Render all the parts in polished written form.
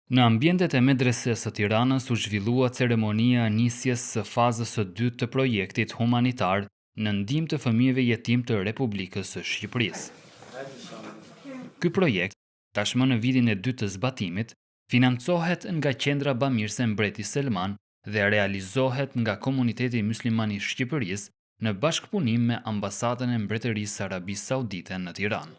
Në ambientet e Medresesë së Tiranës u zhvillua ceremonia e nisjes së fazës së dytë të projektit humanitar në ndihmë të fëmijëve jetimë të Republikës së Shqipërisë. Ky projekt, tashmë në vitin e dytë të zbatimit, financohet nga Qendra Bamirëse Mbreti Selman dhe realizohet nga Komuniteti Mysliman i Shqipërisë në bashkëpunim me Ambasadën e Mbretërisë së Arabisë Saudite në Tiranë.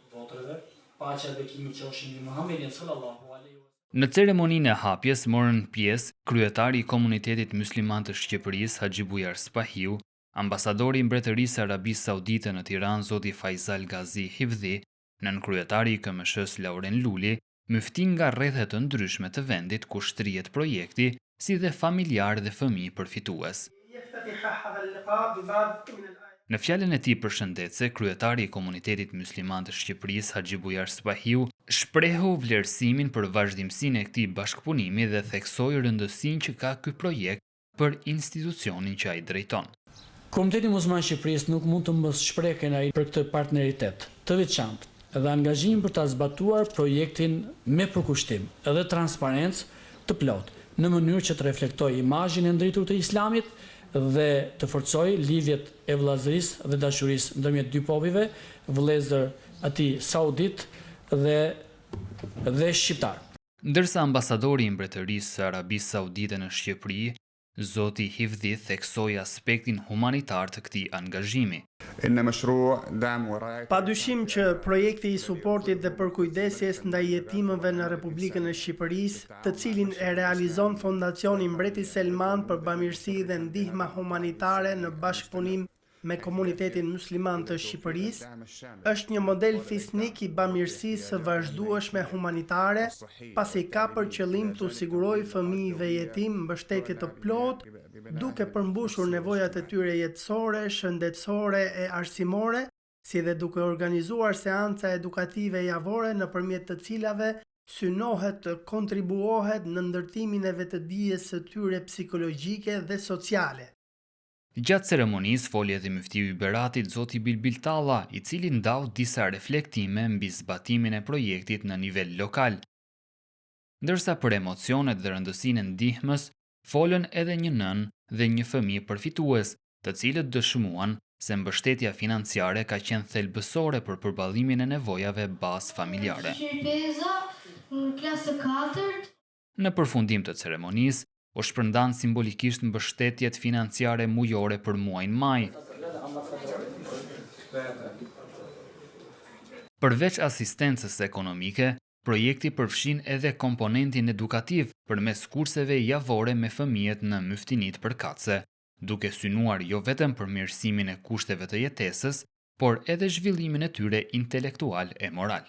Në ceremoninë e hapjes morën pjesë kryetari i Komunitetit Mysliman të Shqipërisë, Haxhi Bujar Spahiu, ambasadori i Mbretërisë së Arabisë Saudite në Tiranë, zoti Faisal Ghazi Hifdhi, nënkryetari i KMSH-së Lauren Luli, myfti nga rrethe të ndryshme të vendit ku shtrihet projekti, si dhe familjarë dhe fëmijë përfitues. Në fjalën e tij përshëndetëse, kryetari i Komunitetit Mysliman të Shqipërisë, Haxhi Bujar Spahiu, shprehu vlerësimin për vazhdimësinë e këtij bashkëpunimi dhe theksoi rëndësinë që ka ky projekt për institucionin që ai drejton. Komuniteti Musliman i Shqipërisë nuk mund të mos shprehë krenarinë për këtë partneritet të veçantë dhe angazhimin për ta zbatuar projektin me përkushtim dhe transparencë të plotë, në mënyrë që të reflektojë imazhin e ndritur të Islamit dhe të forcojë lidhjet e vëllazërisë dhe dashurisë ndërmjet dy popujve vëllezër atij saudit dhe dhe shqiptar. Ndërsa ambasadori i Mbretërisë së Arabisë Saudite në Shqipëri, zoti Hifdhi theksoi aspektin humanitar të këtij angazhimi. Padyshim që projekti i suportit dhe përkujdesjes ndaj jetimëve në Republikën e Shqipërisë, të cilin e realizon Fondacioni Mbreti Selman për Bamirësi dhe Ndihma Humanitare në bashkëpunim me komunitetin mysliman të Shqipërisë, është një model fisnik i bamirësisë së vazhdueshme humanitare, pasi ka për qëllim t'u sigurojë fëmijëve jetimë mbështetje të plotë, duke përmbushur nevojat e tyre jetësore, shëndetësore e arsimore, si dhe duke organizuar seanca edukative javore nëpërmjet të cilave synohet të kontribuohet në ndërtimin e vetëdijes së tyre psikologjike dhe sociale. Gjatë ceremonisë foli edhe myftiu i Beratit, zoti Bilbil Talla, i cili ndau disa reflektime mbi zbatimin e projektit në nivel lokal. Ndërsa për emocionet dhe rëndësinë e ndihmës, folën edhe një nënë dhe një fëmijë përfitues, të cilët dëshmuan se mbështetja financiare ka qenë thelbësore për përballimin e nevojave bazë familjare. Në përfundim të ceremonisë, u shpërndanë simbolikisht mbështetjet financiare mujore për muajin maj. Përveç asistencës ekonomike, projekti përfshin edhe komponentin edukativ përmes kurseve javore me fëmijët në myftinitë përkatëse, duke synuar jo vetëm përmirësimin e kushteve të jetesës, por edhe zhvillimin e tyre intelektual e moral.